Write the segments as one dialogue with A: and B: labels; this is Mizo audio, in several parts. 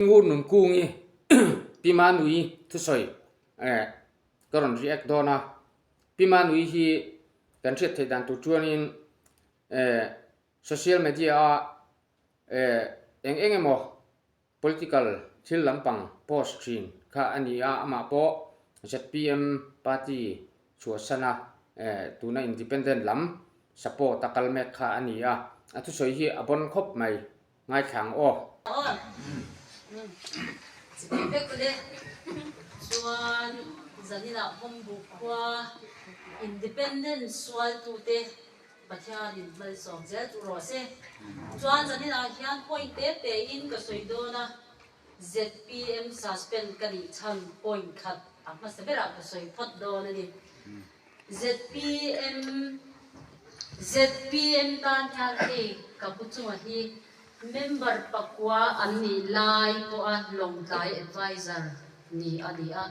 A: Ngur Nunkungi Pi Manui thusawi eh ka rawn react dawn a, Pi Manui hi kan hriat theih dan tur chuanin eh social media a eh eng eng emaw political thil lampang post thin kha a ni a, amah pawh zpm party chhuahsan a eh tuna independent lam support a kal mek kha a ni a, a thusawi hi a bon khawp mai. Ngaithla ang aw.
B: Chutih vek le chuan zaninah Bawmbu khua Independent sualtute Pathianin hmalsawm zel chu rawh se. Chuan zaninah hian point te tein ka sawi dawn a, zpm suspend ka nih chhan point khat a hmasa berah ka sawi phawt dawn a ni. Zpm zpm tan hian hei ka pu chunga hi member pakua an nih lai pawha Lawngtlai adviser ni a ni a.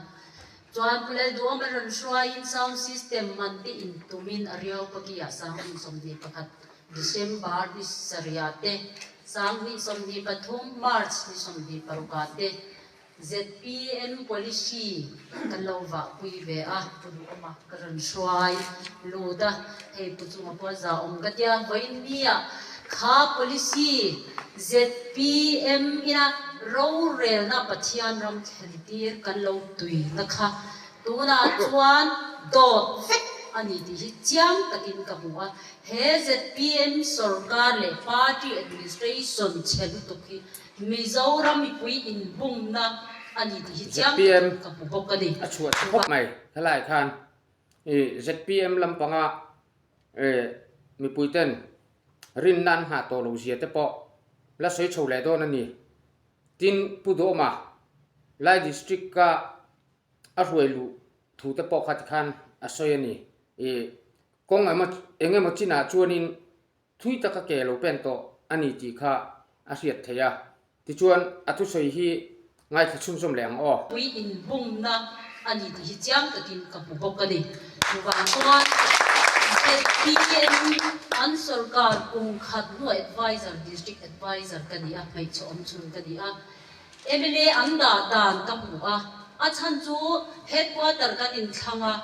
B: Chuan Pu Lalduhawma rawn hruaiin sound system man te intumin a Riaupaki-ah 2021 December ni sarihah te, 2023 March ni 26-ah te Zpm policy kan lo vahpui ve a, pu duhawma ka rawn hruai lut a, hei pu chunga pawh za awm ka tia, vawiin nia kha policy zpm ina rorelna Pathian ram thlen tir kan lo tui na kha tunah chuan dawt vek a ni tih hi chiang takin ka hmu a, he zpm sorkar leh party administration chhe lutuk hi Mizoram mipui inbumna a ni tih hi chiang
A: zpm
B: takin ka hmu bawk a ni.
A: A chhuah tha khawp mai helai khan i zpm lampanga i mipui ten rinna an nghah tawh loh zia te pawh la sawi chho leh dawn a ni. Tin, Pu Dawma Lai District a a hruai luh thu te pawh kha tikhan a sawi a ni. I kawng emaw eng emaw chinah chuanin Thui taka ke lo pen tawh a ni tih kha a hriat theih a, tichuan a thusawi hi ngaithla chhunzawm leh ang aw.
B: Pui inbumna a ni tih hi chiang takin ka hmu bawk a ni. Chuvang chuan zpm an sorkar kum khat hnuah adviser, district adviser ka ni a, hmeichhe awm chhun ka ni a, mla an dah dan ka hmu a, a chhan chu headquarter kan inthlang a,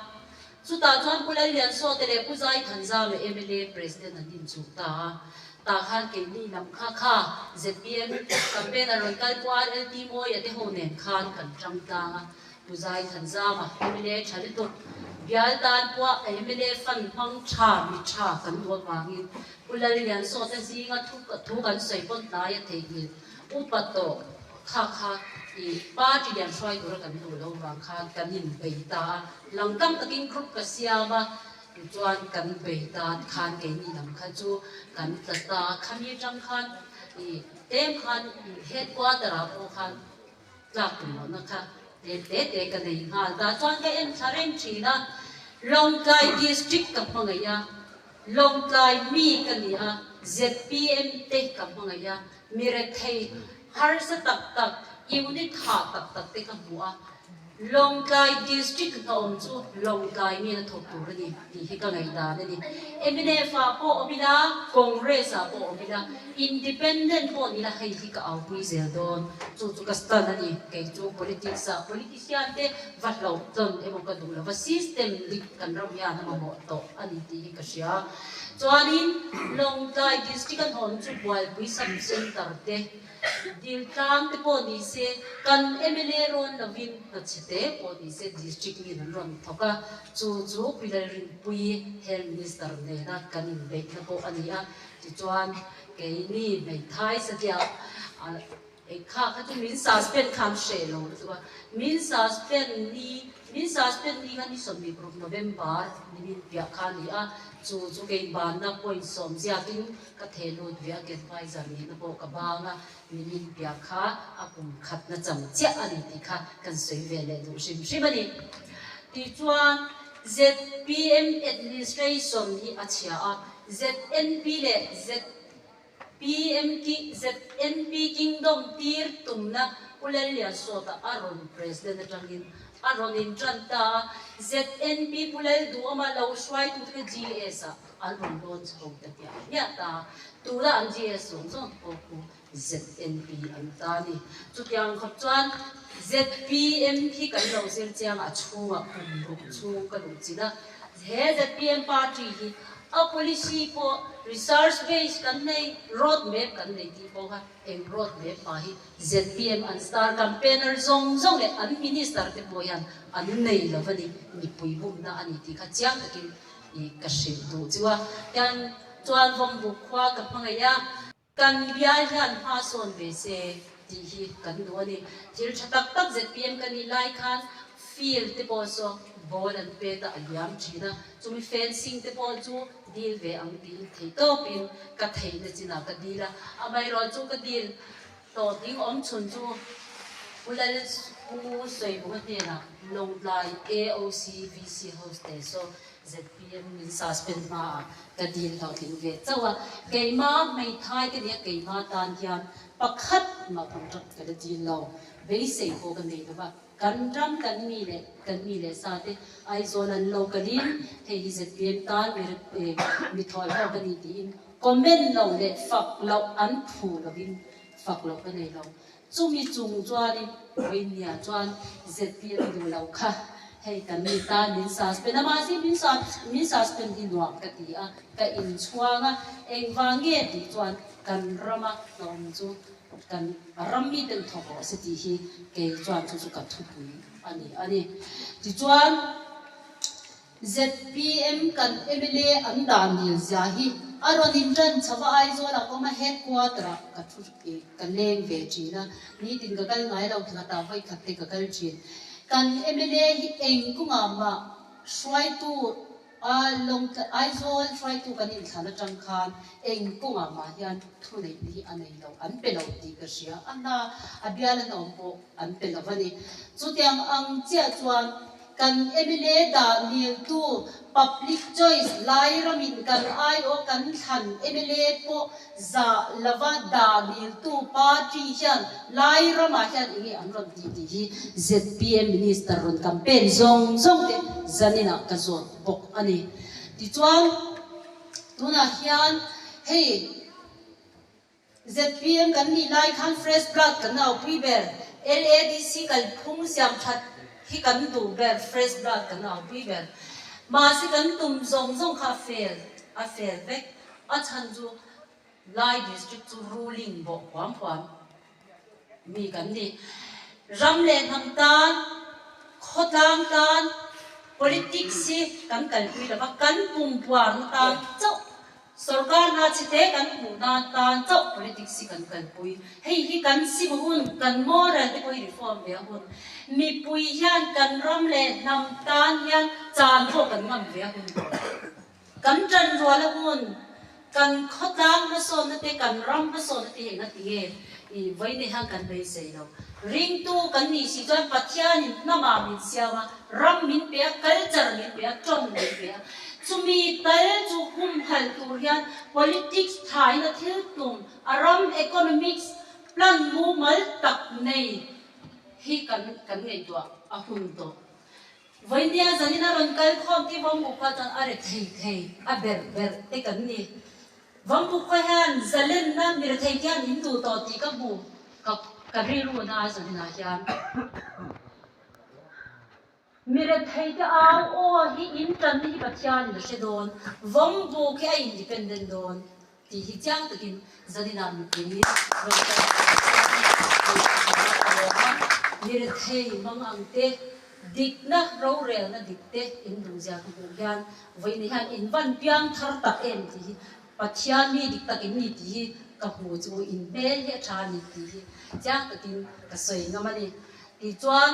B: Chutah chuan Pu Lalliansawte leh Pu Zaithanzama mla President an inchuh ta a, tah khan keini lam kha kha zpm campaign a rawn kal Pu RLT Mawia te ho nen khan kan tang tlang a, Pu Zaithanzama mla tha lutuk bial tan pawh mla fund hmang tha mi tha kan duh avangin Pu Lalliansawte zinga thu thu kan sawi pawn tlai a theihnghilh upa tawh Kha kha i party lian hruai tura kan duh loh vang khan kan inbei ta a, langtang takin group ka siam a, tichuan kan bei ta khan keini lam kha chu kan tla ta a, khami atang khan i tlem khan i headquarter ah pawh khan tlak tum lohna kha tlem te te ka nei nghal ta, chuan ka en thla reng thin a, Lawngtlai district ka hmangaih a, Lawngtlai mi ka ni a, zpm te ka hmangaih a, Mi rethei harsa tak tak, unit hah tak tak te ka hmu a, Lawngtlai District hnawm chu Lawngtlai miin a thawk tur a ni tih hi ka ngaihdan a ni. Mnf ah pawh awm ila, Congress ah pawh awm ila, Independent pawh ni ila hei hi ka aupui zel dawn. Chu chu ka stand a ni. Kei chu politics ah politician te va hlauh tawn emaw ka duh lova, system dik kan ram hian a mamawh tawh a ni tih hi ka hria. Chuanin Lawngtlai District a hnawm chu Bualpui Sub Centre te, Diltlang te pawh ni se, kan mla rawn lovin hna-chhe te pawh ni se District min an rawn thawk a, chu chu Pi Lalrinpuii Health Minister nena kan inbeihna pawh a ni a. Tichuan keini hmeithai satliah Ei kha kha chu min suspend khan hreh lo lutuk a, min suspend ni, min suspend ni kha ni 26 November ni min piah kha a ni a, chu chu kei banna point sawm ziakin ka theh lut ve a, adviser nihna pawh ka bang a, ni min piah kha a kum khatna cham chiah a ni tih kha kan sawi ve leh duh hrim hrim a ni. Tichuan zpm administration hi a chhia a, ZNP leh Z. PMKZNP Kingdom tir tumna Pu Lalliansawta a rawn President atangin a rawn intan ta a, ZNP Pu Lalduhawma lo hruaitute kha GS ah an rawn lawn chho ta hmiah hmiah ta a, tuna an GS zawng zawng te pawh khu ZNP an ta a ni. Chutiang khawp chuan zpm hi kan lo zir chiang a chhungah kum ruk chhung ka luh chin a, he zpm party hi a policy pawh research base kan nei, road map kan nei tih pawh kha eng road map mah hi zpm an star campaigner zawng zawng leh an minister te pawh hian an nei lo va ni, mipui bumna a ni tih kha chiang takin ka hrilh duh chu a. Tian chuan Vawmbuk khua ka hmangaih a. Kan bial hian hma sawn ve se tih hi kan duh a ni. Thil tha tak tak zpm ka nih lai khan field te pawh saw ball an pet a, a liam thin a, chumi fencing te pawh chu dil ve ang tiin thei tawpin ka theihna chinah ka dil a, amaherawh chu ka dil tawh ding awm chhun chu Pu Lal Pu Sawibunga hnenah Lawngtlai AOC VC House te saw Zpm min suspend hmaah ka dil hlawhtling ve chauh a, keimah hmeithai ka nia keimah tan hian pakhat mah contract ka la dil lo, beisei pawh ka nei lo va, kan ram kan mi leh kan mi leh sa te Aizawl an lo kalin hei hi zpm tan mi thawi ho ka ni tiin comment lo leh fak loh an phu lovin fak loh ka nei lo. Chumi chung chuanin Vawinia chuan zpm duh lo kha hei kan ni ta min suspend a, mahse min min suspend hi nuam ka ti a, ka inchhuang a, engvang nge tih chuan kan rama hlawm chu kan ram miten thawk rawh se tih hi kei chuan chu chu ka thupui a ni a ni. Tichuan. Zpm kan mla an dan dil zia hi a rawn in tan chho a, Aizawl ah ka awm a, headquarter ah ka thu ka leng ve thin a, nitin ka kal ngai lo thla tah vawi khat te ka kal thin. Kan mla hi eng kawngah mah hruaitu a lawng Aizawl hruaitu kan inthlan atang khan eng kawngah mah hian thu neih hi a nei lo, an pe lo tih ka hria a, hna a bial an awm pawh an pe lo a ni. Chutiang ang chiah chuan Kan mla dah niltu public choice lai ramin kan aiawh kan thlan mla pawh zah lova dah niltu party hian lai ramah hian enge an rawn tih tih hi zpm minister rawn campaign zawng zawng te zaninah ka zawt bawk a ni. Tichuan tunah hian hei. Zpm kan nih lai khan fresh blood kan aupui ber, LADC kalphung siam that hi kan duh ber, fresh blood kan aupui ber. Mahse kan tum zawng zawng kha a fail, a fail vek. A chhan chu Lai district chu ruling bawh huam huam mi kan ni. Ram leh hnam tan, khawtlang tan politics hi kan kalpui lova, kan pumpuarna tan chauh Sorkar hna chite kan hmuh nan tan chauh politics hi kan kalpui. Hei hi kan sim hun, kan moral te pawh hi reform ve a hun. Mipui hian kan ram leh hnam tan hian chan pawh kan ngam ve a hun tawh. Kan tanrual a hun, kan khawtlang hmasawnna te, kan ram hmasawnna te hi engati nge i vawiin hian kan beisei lo. Ringtu kan nih si chuan Pathianin hnamah min siam a, ram min pe a, culture min pe a, tawng min pe a. Chumi tal chu humhalh tur hian politics thaina thil tum, a ram economics plan mumal tak nei hi kan kan ngaihtuah a hun tawh. Vawinia zanin a rawn kal khawm tih vawmbu kha chuan a re thei thei a berh berh te kan ni. Vawmbu kha hian zalenna mi rethei te hian in duh tawh tih ka hmu ka ka rilru na a zaninah hian. Mi rethei te au aw hi in tanna hi Pathianin a hre dawn, vawmbu khi a independent dawn tih hi chiang takin zaninah mipui rawn kal a lawm a, mi rethei mang ang te, dikna rorelna dik te in duhzia ka hmuh hian vawiin hian in van piang thar tak em tih hi Pathian mi dik tak in ni tih hi ka hmu chu in hmel hi a tha a ni tih hi chiang takin ka sawi ngam a ni. Tichuan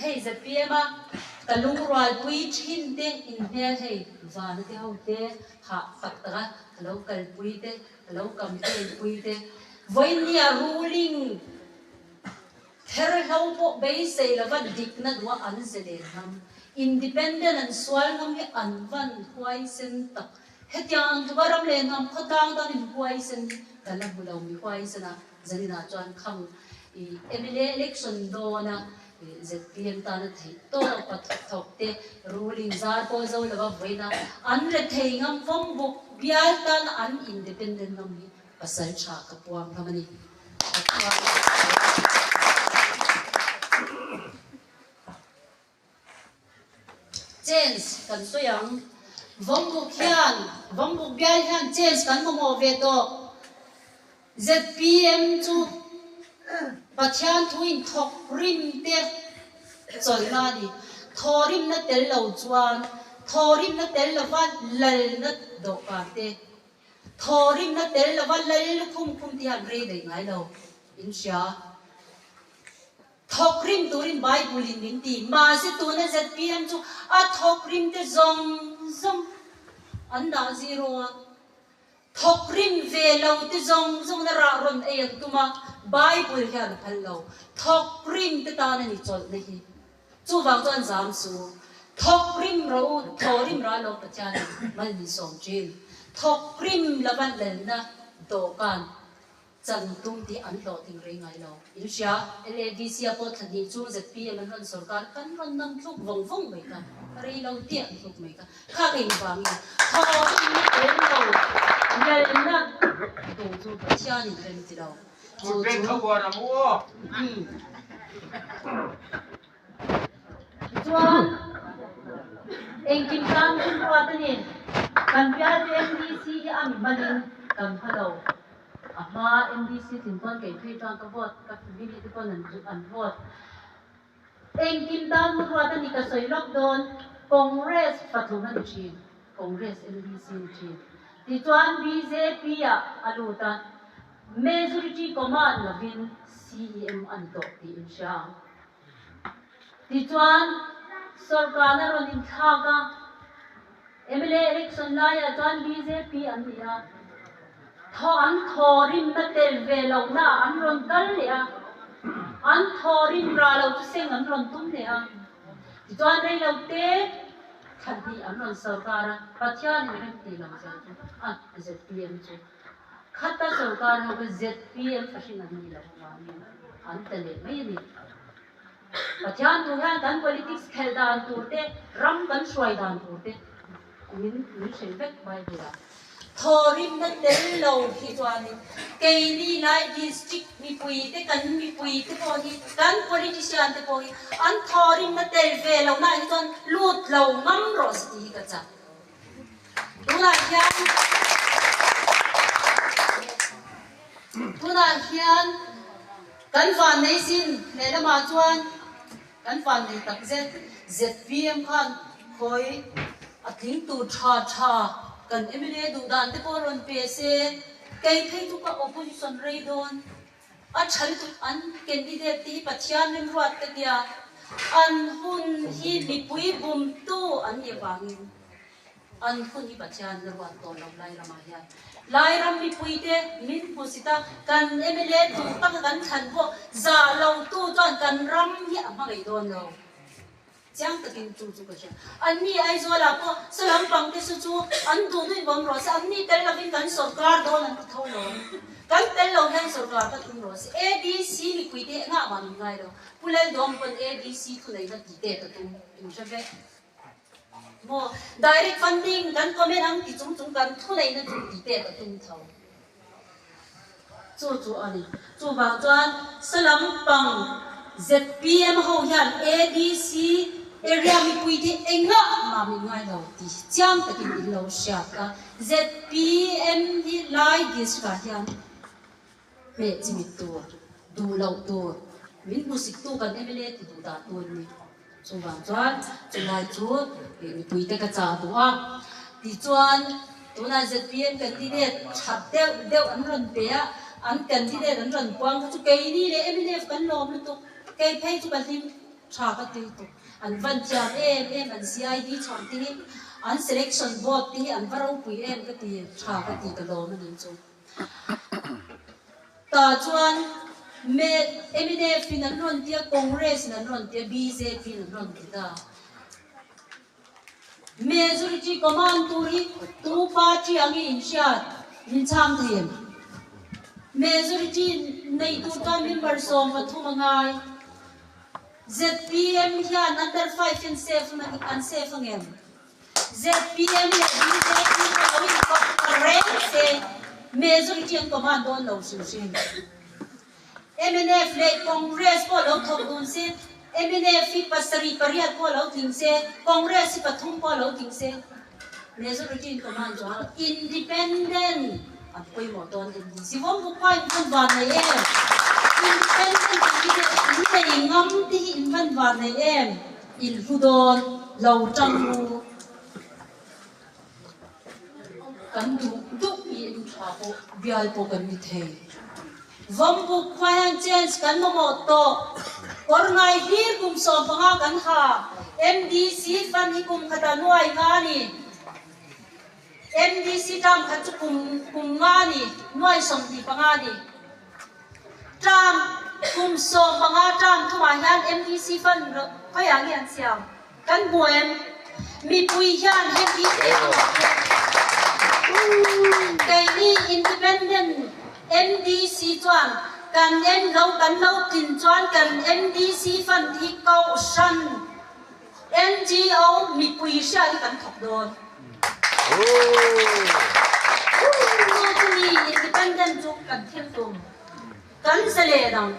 B: hei zpm a ka lungrualpui thin te in hmel hei vana te ho te hah tak tak a ka lo kalpui te ka lo campaign pui te vawinia ruling therhlo pawh beisei lova dikna duh a an zelen ngam independent an sual ngam hi an van huaisen tak hetiang ang tluk a ram leh hnam khawtlang tan in huaisen hi ka la hmu lo mi huaisen a. Zaninah chuan khang i mla election dawna zpm tana theih tawp a thawk thawk te ruling zar pawh zo lova vawiina an rethei ngam vawm bawk bial tana an independent ngam hi. Pasal tha ka puang hlawm a ni. Chance kan sawi ang. Vawngbuk hian, Vawngbuk bial hian chance kan mamawh ve tawh. ZPM chu Pathian thu in thawk rim te chawlhna a ni. Thawhrimna tel lo chuan thawhrimna tel lova lalna dawhkan te, thawhrimna tel lova lal lukhum khum te hian rei daih ngai lo in hria. Thawk rim turin Bible in min ti. Mahse tuna ZPM chu a thawk rim te zawng zawng an dah zero a. Thawk rim ve lo te zawng zawng na rah rawn ei an tum a, Bible hian a phal lo. Thawk rim te tan a ni chawlhna hi. Chuvang chuan zam su. Thawk rim ro u, thaw rim ra lo Pathian in mal min sawm thin. Thawk rim lova lalna dawhkan Chan tum tih an hlawhtling rei ngai lo. In hria, LADC a pawh thla hnih chung zpm an rawn sorkar kan rawn nam thluk vawng vawng mai kha, rei lo tih an thluk mai kha. Kha ka invangin thawhrimna tel lo lalna duh chu Pathianin rem ti lo. Chu chu Tichuan, engkim tan hun ruat a ni. Kan bialte MDC hi a mi hmanin kan hma lo. A hma MDC tling pawn kei phei chuan ka vote, ka family te pawn an vote. Engkim tan hun ruat a ni ka sawi lawk dawn, Congress pathum a ni thin, Congress MDC a ni thin. Tichuan bjp ah a lut a, majority command lovin CEM a ni tawh tih in hria ang. Tichuan sorkar a rawn inthlak a, mla election laiah chuan bjp an ni a, thaw an thaw rimna tel ve lohna ah an rawn kal leh a, an thaw rim rah lo chu seng an rawn tum leh a. Tichuan reilote thla hnih an rawn sorkar a, Pathianin remti lo zel chu a zpm chu. Khata sorkar ho kha zpm fahrin an nih loh avangin an tla leh mai a ni. Pathian thu hian kan politics khelh dan tur te, ram kan hruai dan tur te min min hrilh vek Bible ah. Thawhrimna tel lo hi chuanin keini lai district mipui te kan mipui te pawh hi kan politician te pawh hi an thawhrimna tel ve lohna ah hi chuan lut lo ngam rawh se tih hi ka chak. Tunah hian Tunah hian kan vannei sin lehlamah chuan kan vannei tak zet zpm khan khawi a tling tur tha tha kan mla duh dan te pawh rawn pe se kei phei chu ka opposition rei dawn a tha lutuk an candidate te hi Pathian remruat ka tia an hun hi mipui bumtu an nih avangin an hun hi Pathian la ruat tawh lo Lairamah hian Lairam mipui te min hmusit a kan mla duh taka kan thlan pawh zah lo tu chuan kan ram hi a hmangaih dawn lo. Chiang takin chu chu ka hria. Anni Aizawlah pawh saw lampang te su chu an duh duih vawm rawh se, anni tel lovin kan sawrkar dawn an ti tho lo. Kan tel lo hian sawrkar ka tum rawh se. ADC mipui te engah mah min ngai lo. Pu Laldawm pawn ADC thuneihna ti te ka tum in hre vek. Maw direct funding kan comment ang ti chung chung kan thuneihna chu ti te ka tum tho. Chu chu a ni. Chuvang chuan salam pang zpm ho hian ADC area mipui te engah mah min ngai lo tih chiang takin in lo hriat a. Zpm hi lai district ah hian hmeh chimit tur, duh loh tur, min hmusik tu kan mla ti duh dah tu an ni. Chuvang chuan chulai chu mipui te ka chah duh a, tichuan tunah zpm candidate that deuh deuh an rawn pe a, an candidate an rawn puang kha chu keini leh mnf kan lawm lutuk, kei phei chu ka hlim tha ka ti lutuk, an van thiam em em, an CID chhuah te hi, an selection board te hi an va ropui em ka ti, tha ka ti ka lawm a ni chu. Tah chuan mnf in an rawn ti a, Congress in an rawn ti a, bjp in an rawn ti ta. Majority command tur hi tu party ang i inhriat min chhang thei em? Majority nei tur chuan member 13 a ngai. Zpm hian under five in safe an safe angem? Zpm leh bjp te lo inkawp reng se. Majority an command dawn lo hrim hrim. Mnf leh Congress pawh lo thawk dun se, mnf hi pasarih pariat pawh lo tling se, Congress hi pathum pawh lo tling se, majority in command chuang lo, independent an pawimawh dawn em ni? Zivawm buk pa in van van nei em? Independent candidate in nei ngam te hi in van van nei em? In hlu dawn lo tang u. Kan duh duh mi in tha pawh bial pawh kan ni thei. Vawmbuk khua hian change kan mamawh tawh. Kawr ngai hlir kum 15 kan ha. MDC fund hi kum khatah nuai nga a ni. MDC term khat chu kum kum nga a ni, nuai 25 a ni. Term kum 15 term thumah hian MDC fund khawiah nge an siam? Kan hmu em? Mipui hian heti teh ang a hmu. Keini Independent MDC chuan kan en lo kan lo tlin chuan kan MDC fund hi Kohhran NGO mipui hria hi kan thawk dawn. Chu chu mi Independent chu kan thil tum. Kan zalen ang.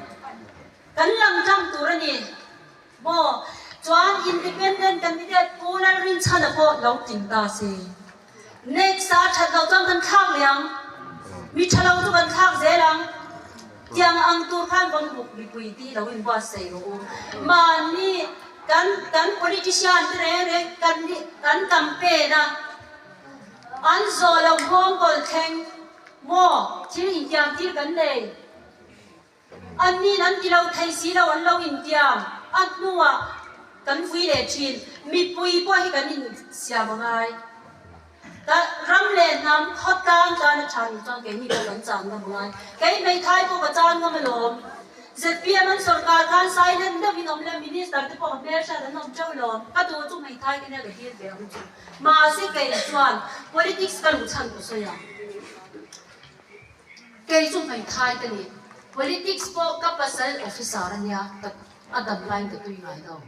B: Kan lang tlang tur a ni. Maw? Chuan Independent candidate Pu Lalrinchhana pawh lo tling ta se. Next a that loh chuan kan thlak leh ang. Mi tha lo chu kan thlak zel ang. Tiang ang tur khan vawm buk mipui tih lo inbuatsaih rawh u. Mahni kan kan politician te reng reng kan kan campaign a, an zawh loh nghawngkawl thleng maw thil intiam tir kan nei. Anni'n an ti lo thei si lo, an lo intiam. A hnuah kan vui leh thin. Mipui pawh hi kan insiam a ngai. Ka ram leh hnam khawtlang tan a tha nih chuan keini pawh kan chan ngam a ngai. Kei hmeithai pawh ka chan ngam alawm. ZPM an sawrkar khan silent deuhin awm leh minister te pawh ka hmelhriat an awm teuh lawm. Ka duh chu hmeithai ka nia ka dil ve ang chu. Mahse kei chuan politics ka luh chhan ka sawi ang. Kei chu hmeithai ka ni. Politics pawh ka pasal officer a nia, ka a dam laiin ka tui ngai lo.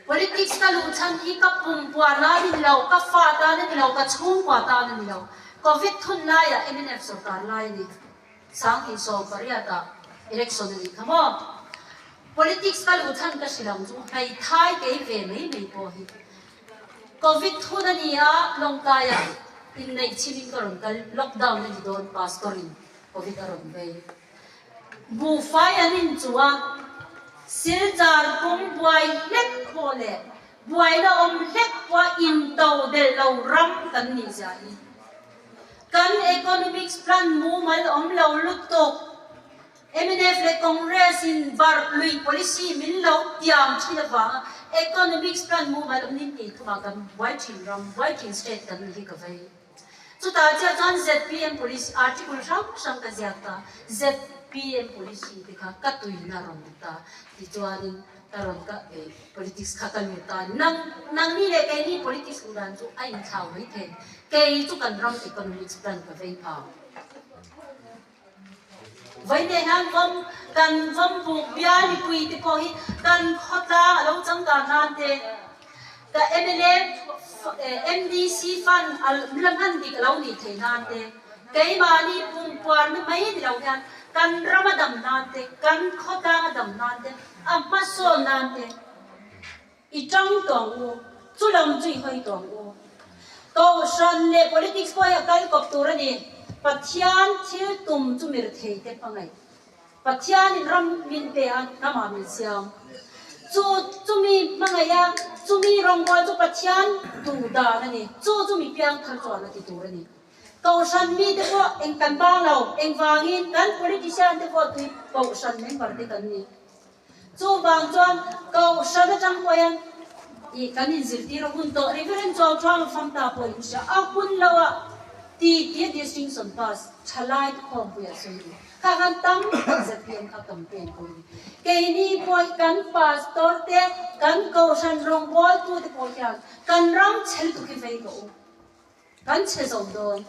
B: Politics ka luh chhan hi ka pumpuar nan a ni lo, ka fa tan a ni lo, ka chhungkua tan a ni lo. Covid thun laiah mnf sorkar lai a ni. 2018 ah election a nih kha maw? Politics ka luh chhan ka hrilh ang chu hmeithai kei ve mai mai pawh hi. Covid thun a ni a, Lawngtlaiah inneih chhim in ka rawn kal, lockdown a ni dawn pastor in Covid a rawn vei. Buhfai an inchuh a, Silchar kawng buai hlek khawh leh buaina awm hlek pawha into delh lo ram kan nih zia hi. Kan economics plan mumal awm lo lutuk. Mnf leh Congress in barh lui policy min lo tiam thin avanga economics plan mumal awm nin tih thumah kan buai thin ram, buai thin state kan ni hi ka vei. Chutah chiah chuan zpm policy article hrang hrang ka ziak ta, zpm policy te kha ka tuina rawn ni ta tichuanin ka rawn ka politics kha ka lut ta. Nang nangni leh keini politics luh dan chu a inthlau mai thei, kei chu kan ram economics plan ka vei phah. Vawiin hian vawm kan vawm buk bial mipui te pawh hi kan khawtlang a lo changkang nan te ka mla MDC fund a la hman dik a lo nih theih nan te keimahni pumpuarna mai ni lo hian kan ram a dam nan te kan khawtlang a dam nan te a hmasawn nan te i tang tawh ang u, chu lam chu i hawi tawh ang u. Kohhran leh politics pawh hi a kal kawp tur a ni. Pathian thil tum chu mirthei te hmangaih. Pathianin ram min pe a, hnamah min siam. Chu chumi hmangaih a, chumi rawngbâwl chu Pathian duh dan a ni. Chu chu mi piangthar chuan a ti tur a ni. Kohhran mite pawh eng kan bang lo, engvangin kan politician te pawh tui kohhran member te kan ni. Chuvang chuan Kohhran atang pawh hian ih kan inzirtir a hun tawh Reverend Chuauthang Famta pawh in hria a hun lo a ti tia distinction pass thalai te khawmpui a sawi ni. Kha khan tam tak zpm kha campaign pawh a ni. Keini pawh hi kan pastor te kan Kohhran rawngbawltu te pawh hian kan ram chhe lutuk hi vei tawh u. Kan chhe zo dawn.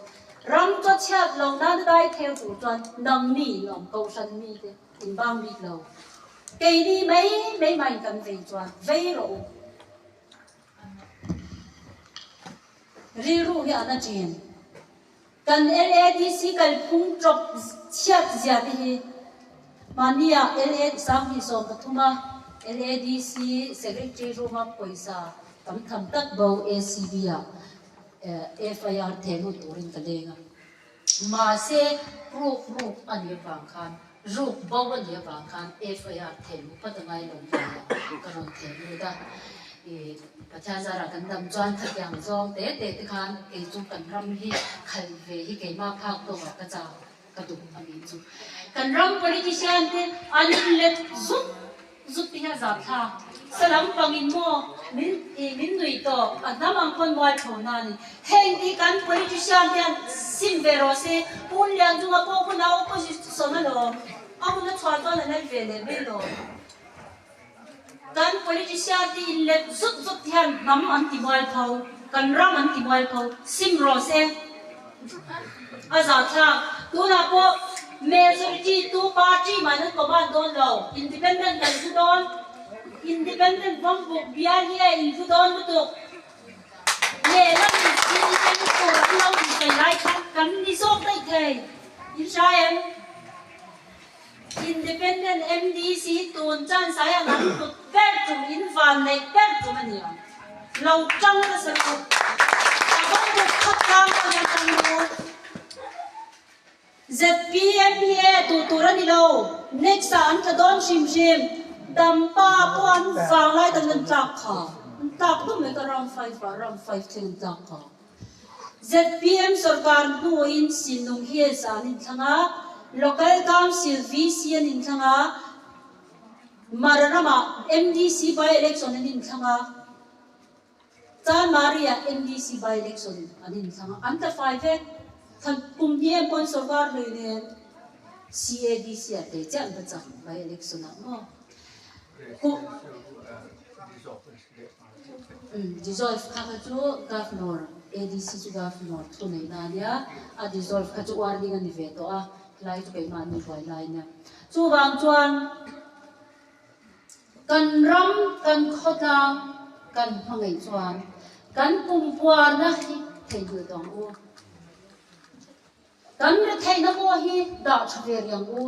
B: Ram chaw chhiat lo nana dai theu tur chuan nangni in awm Kohhran mite in bang bik lo. Keini mai mai maiin kan vei chuan vei rawh u. Rilru hi a na thin. Kan LADC kalphung ṭawp chhiat zia te hi mahnia LA 2013 a LADC Secretary room-a pawisa tam tham tak bo ACB ah FIR theh lut turin ka leng a. Mahse ruk ruk a nih avang khan, ruk bo a nih avang khan FIR theh luh phawt a ngai lo hmel a ka rawn theh lut a. I Pathian zarah kan dam chuan khatiang zawng te te te khan kei chu kan ram hi khalh ve hi keimah phak tawkah ka chau ka duh a nih chu. Kan ram politician te an inlet zut zut te hi a zah thlak. Salam pangin maw min i min nuih tawh a hnam ang pawn mualpho na a ni. Heng hi kan politician te hian sim ve rawh se. Pun lian chunga pawh hun a opposition alawm a hun a chhuah chuan a lal ve leh mai lawm. Kan politician te inlet zut zut hian hnam an ti mualpho, kan ram an ti mualpho, sim rawh se. A zahthlak. Tunah pawh majority tu party mah an command dawn lo, independent kan thu dawn, independent vawmbuk bial hi a inthu dawn lutuk. Lehlam in CM tur an lo insawi lai khan kan ni zawk daih thei. In hria em? Independent MDC tun chance ai ang an tut ber tum in van neih ber tum a ni ang. Lo tang nasa ru. A vawng buk khat tlang pawh hian tang ru. ZPM hi e duh tur a ni lo. Next ah an tla dawn hrim hrim. Dampa pawh an vang lai tak in an tlak kha. An tlak dum mai ka round 5 ah round 5 thleng an tlak kha. Zpm sorkar hnuin Sinlung Hills ah an inthlang a, Local Council VC an inthlang a, Mara ramah MDC by-election an inthlang a, Chanmari ah MDC by-election an inthlang a, an tla fai vek. Thlan kum hnih em pawhin sorkar hlui nen CADC ah te chiah an va chak by-election ah maw. Dissolve kha kha chu Governor, ADC chu Governor thu neihna a nia, a dissolve kha chu warning a ni ve tawh a, helai chu keimahni buai lai a nia. Chuvang chuan kan ram, kan khawtlang kan hmangaih chuan kan kumpuarna hi theihnghilh tawh ang u. Kan retheihna pawh hi dah tha ve rih ang u.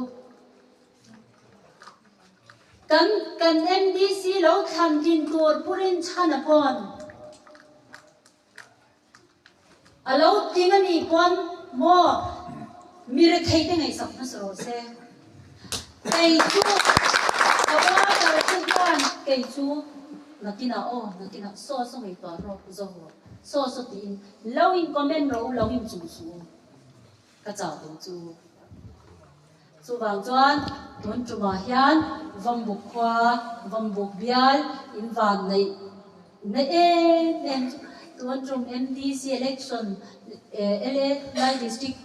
B: Kan kan MDC lo thlan din tur Pu Rinchhana pawn a lo tling a nih pawn maw mi rethei te ngaihsak hmasa rawh se. Kei chu ka brother te hian kei chu nakinah aw nakinah saw saw ngaihtuah rawk zo rawh saw saw tiin lo in comment rawh u lo in chung suh u. Ka chau tur chu. Chuvang chuan tun tumah hian Vawmbuk khua, Vawmbuk bial in van neih na em em chu tun tum MDC election LA Lai District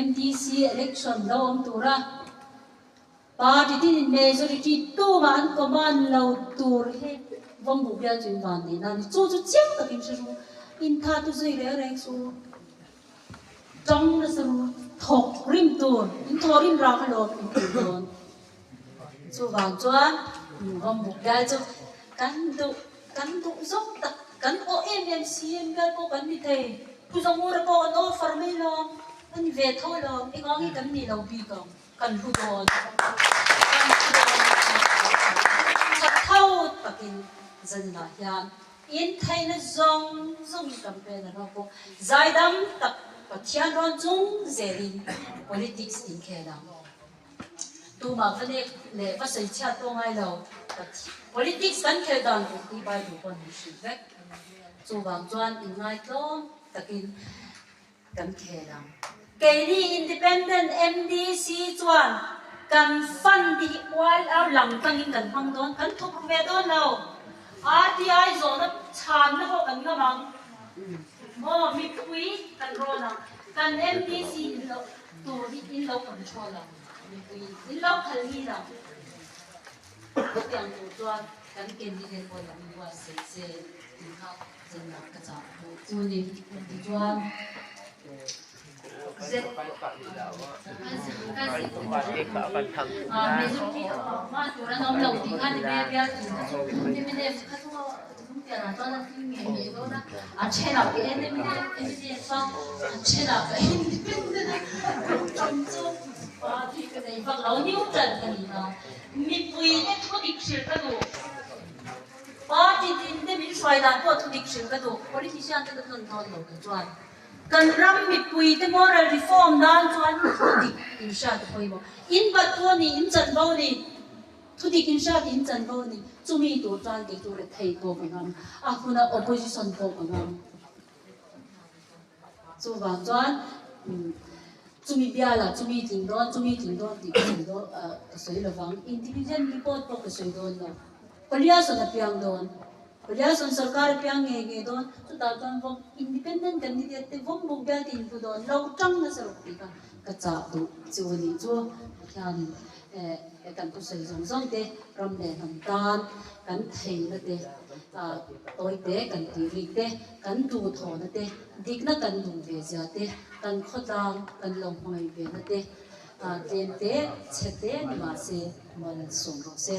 B: MDC election lo awm tura party tin in majority tumah an command lo tur hi Vawmbuk bial chu in van neih na a ni. Chu chu chiang takin hre ru. Intha tu zui reng reng chu. Tawng nasa ru thawk rim tur in thaw rim rak alawm in tih dawn. Chuvang chuan Vawmbuk bial chu kan duh kan duh zawng tak kan awh em em CM bial pawh kan ni thei. Pu Zongura pawh an offer mai lawm a ni ve tho lawm engah nge kan nih lo bik ang kan hlu dawn kan hlu dawn that tho takin zaninah hian In theihna zawng zawng in campaign a rawk bawk. Zaidam tak Pathian rawn chung zelin politics in khel ang. Tumah va nek leh va sawi chhiat pawh ngai lo. Politics kan khel dan tur hi Bible pawn min hrilh vek. Chuvang chuan inngaihtlawm takin kan khel ang. Keini Independent MDC chuan kan fund te hi ual au lang tangin kan hmang dawn, kan thawk ru ve dawn lo. RTI zawhna chhanna pawh kan ngam ang. Maw mipui kan rawn ang. Kan MDC in lo tur hi in lo control ang. Mipui in lo phal ngil ang. Chutiang tur chuan kan candidate pawh lo inbuatsaih se tih kha Zanah ka chah duh chu ni. Tichuan Z Majority mah tur an awm lo tih kha ni ve bial tih kha chu mnf kha chu Lungtianah chuan a tling ngei ngei dawn a, a thenah ka en mnf a, a thenah ka independent a, tum chu party ka nei vak lo, neutral ka ni ta. Mipuite thu dik hrilh ka duh, party tin te min hruai dan pawh thu dik hrilh ka duh, politician te ka tlawn dawn lo kei chuan. Kan ram mipuite moral reform nan chuan thu dik inhriat a pawimawh. In bat pawh a ni, in chanvo a ni. Thudik in hriat in chanvo a ni. Chumi tur chuan kei chu rethei pawh ka ngam, a hmuna opposition pawh ka ngam. Chuvang chuan chumi bialah chumi tling dawn, chumi tling dawn tih ka sawi dawn ka sawi lovang. Intelligent report pawh ka sawi dawn lo. Paliason a piang dawn. Paliason sorkar a piang ngei ngei dawn. Chutah chuan vawm independent candidate te vawm buk bial te in hmu dawn lo tang nasa rawh tih kha ka chah duh chu a nih chu. Pathianin eh kan thusawi zawng zawng te ram leh hnam tan kan theihna te ah tawi te kan tih rik te kan duhthawhna te dikna kan duh ve zia te kan khawtlang kan lo hmangaih ve na te ah tlem te chhe te ni mahse mal sawm rawh se.